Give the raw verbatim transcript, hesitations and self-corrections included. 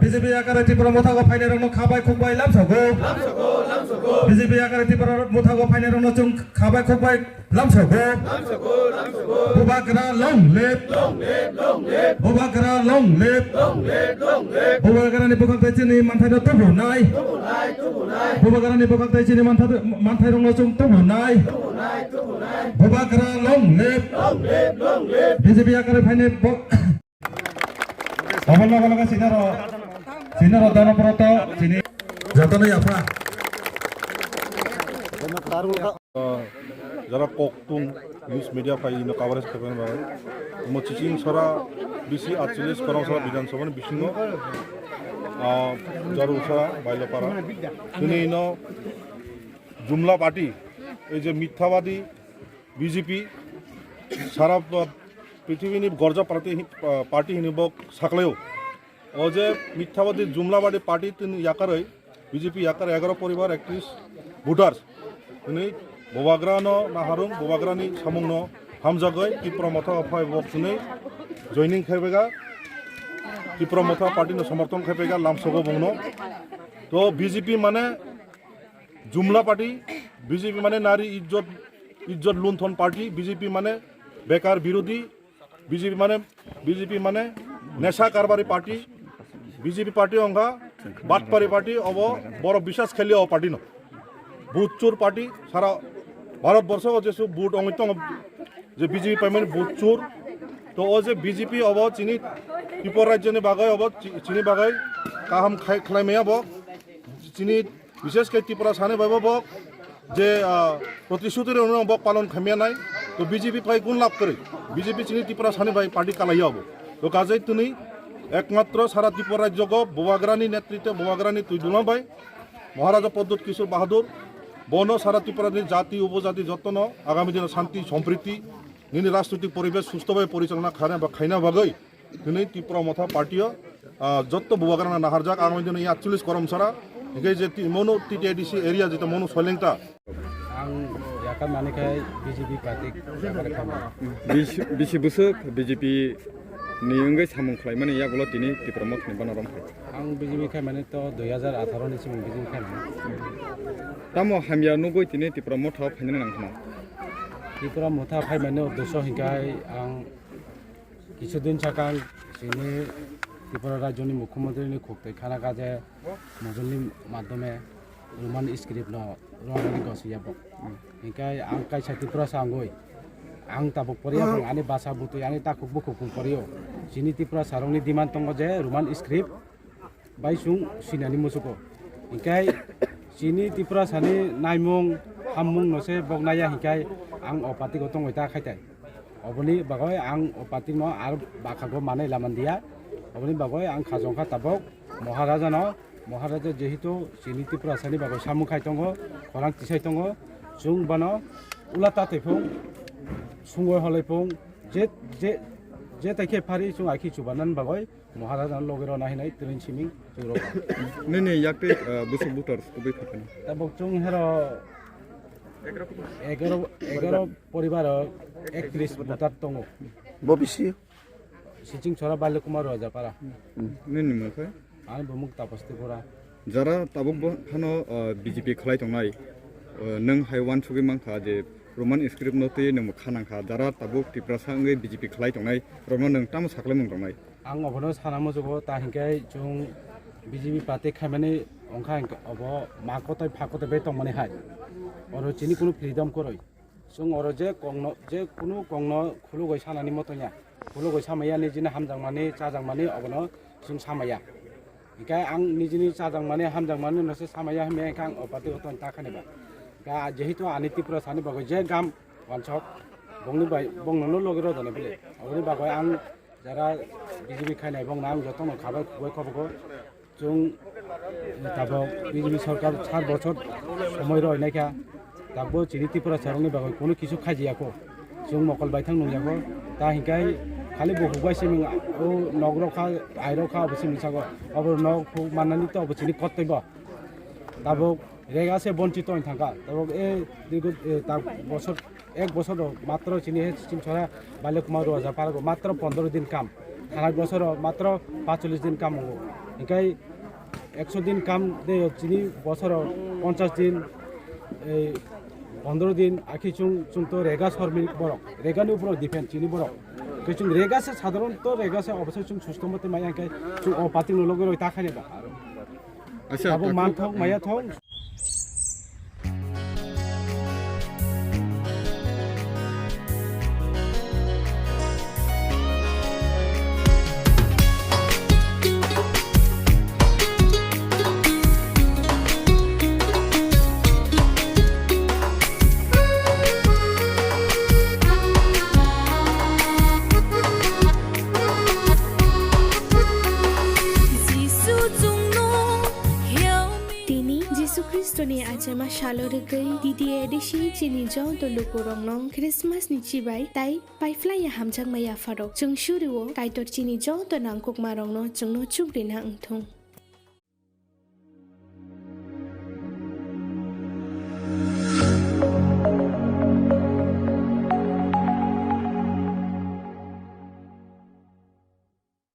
B J P yakare Tipra mothago phainairokno khabai khukbai lamsogo. B J P yakare Tipra mothago phainairokno chwng khabai khukbai lamsogo. Bubagra long live. Bubagra long live. Bubagrani bwkhak tei chini manthaino tubunai. Bubagrani bwkhak tei chini mantha-, manthairokno chwng tubunai. Bubagra long live. B J P yakare phainai bo-, Obo logo logo sinaro, sinaro Dhanabroto, sini. Jotono yapha. Ah, jara koktung news media phai ino coverage khaibani bagwi. Omo chiching sora bisi atcholish korong sora Bidhan Sabha ni bisingo, ah, jaru sora Bailapara. Tini ino Jumla party, ei je mithabadi B J P, sara, ah, prithibini gorja party hi-, ah, party hinwi bo saklaio. O je mithabadi jumlabadi party tini yakarwi, B J P yakar egaro poribar ektrish voters. Tini Bubagrano naharung, Bubagrani samungno hamjagwi Tipra Motha phai bo tini joining khaibega, Tipra Motha party no somorthon khaibega, lamsogo bongno. To B J P mane jumla party, B J P mane nari ijjot, ijjot lunthon party, B J P mane bekar birodhi, B J P mane, B J P mane nesha karbari party, B J P party ongkha batpari party, obo borok biswas khaili o party no. Vote chur party, sara Bharat borsho o jesu vote ongwi tongo je B J P paimani vote chur. To o je B J P obo chini Tripura rajyoni bagwi obo chi-, chini bagwi kaham khai-, khlai maya bo. Chini bishesh khe Tripura sani bai bo bo je, ah, protishuti rok no bo palon khamya nai. To B J P phai gun lab kwrwi. B J P chini Tripura sani bai party kalaiya bo. To kajai tini ekmatro sara Tripura rajyo go Bubagrani netritwe Bubagrani twi duna bai Maharaja Pradyut Kishore Bahadur bono sara Tripura ni jati upojati jotono agami dino shanti sompriti nini rajnitik poribesh susto bai porichalona khaina ba khaina bagwi Tini Tipra Motha party o, ah, jotto Bubagrano naharjak, ang dino ya cholish korom sara, hingke je ti-, mono T T A D C area jeta mono Soilengta. Ang yakar mani khai B J P party yakar kha. Bisi, bisi bwswk B J P ni wngwi samung khlaimani yagulo tini Tipra Motha ni bana romphai. Ang B J P khai mani to dui hazar atharo ni simung B J P khai mani. Tamo hamya nugwi tini Tipra Motha o phainani nang khna. Tipra Motha phai mani uddesho hingkai ang Kichu din sakang chini Tripura rajyoni mukhyamantri ni khuk twi khana kha je mojol ni madhyome Roman script no rwna ni gosi ya bo. Hingke ang kaisa Tripura sa wngwi ang tabuk poriya bwrwng ani basa bwtwi ani takhuk bukhuk poriyo. Chini Tripura sarong ni demand tongo je Roman script bai chwng sinani muchugo. Hingke chini Tripura sani naimung hammung no se bok naiya hingke ang o party go tongwi ta khaitai. Oboni bagwi ang o party no ar bakhago manai lamandiya. Oboni bagwi ang khajong kha tabok Maharaja no, Maharaja jehetu chini Tripura sani bagwi samung khai tongo, khorang tisai tongo, chwng bono ula ta twi phung, sungwi holoi phung, je, je, je tai khe phari chwng ai khe chubanan bagwi Maharaja no logi rwna hinwi twi siming chwng rw. Nini yak twi, ah, bwswk voters kubui kha phano? Tabuk chwng hero egaro, egaro poribar o ektrish voter tongo. Bo bisi? Siching Chora Bailakumar Rajapara. Nini mung khe? Ani bumung Tapas Tripura. Jara tabuk bo phano, ah, B J P khlai tongnai, ah, nwng hai uansugwi mankha je Roman script no twi nwng kha nangkha, jara tabuk Tiprasa wngwi B J P khlai tongnai rokno nwng tamo saklaimung tongnai? Ang obono sana muchugo, ta hinkhe chwng B J P party khaimani wngkha hinkhe obo ma kotai pha kotai bai tongmani hai. Oro chini kunu freedom kwrwi. Chwng oro je kokno, je kunu kokno khulugwi sanani moto ya. Khulugwi samaya nijini hamjakmani, chajakmani obono chwng samaya. Hinkhe ang nijini chajakmani, hamjakmani no se samaya hwnwi hinkhe ang o party o ton ta khani ba. Ka jehetu ani Tripura sani bagwi je gam wansok bongni bai bongno no logi rw dani bile. Oboni bagwi ang jara B J P khainai bongno ang jotono khabai khugui khobogo. Chwng tabok B J P sorkar sat bochor somoi rw naikha. Tabuk chini Tripura sarokni bagwi kunu kisu khaijiyakho. Chwng mokol baithang nungyakho. Ta hinkhai khali bo hukbai siming o nok rok kha, ai rok kha, obo siming sago. Obo nok huk mannani to obo chini kottoi bo. Tabuk rega se bonchito wng thangkha. Tabuk e dirgo, e, ta bosor, ek bosor rok matro chini he Siching Chora Bailakumar Rajapara rok matro pondro din kam. Thanai bosor rok matro pachulis din kam wngo. Hingkai ekso din kam de chini bosoro ponchas din, ei pondro din akhi chung, chung to rega sormik borok, rega ni upor depend chini borok. Ke chung rega se sadharon to rega se obosai chung susto mote maya hingkai chung o party no loge roi ta khaini ba. Acha, abo tak- man thok maya thok. Jisu chwngno help me. Tini Jisu Khristoni achaima salo rwgwi D D A D C chini joto lukurokno Christmas ni chibai tai paiphlaiya hamjakma yapharok. Chwng surio Kaitor chini joto nangkukmarokno chwngno chukrina wngthung.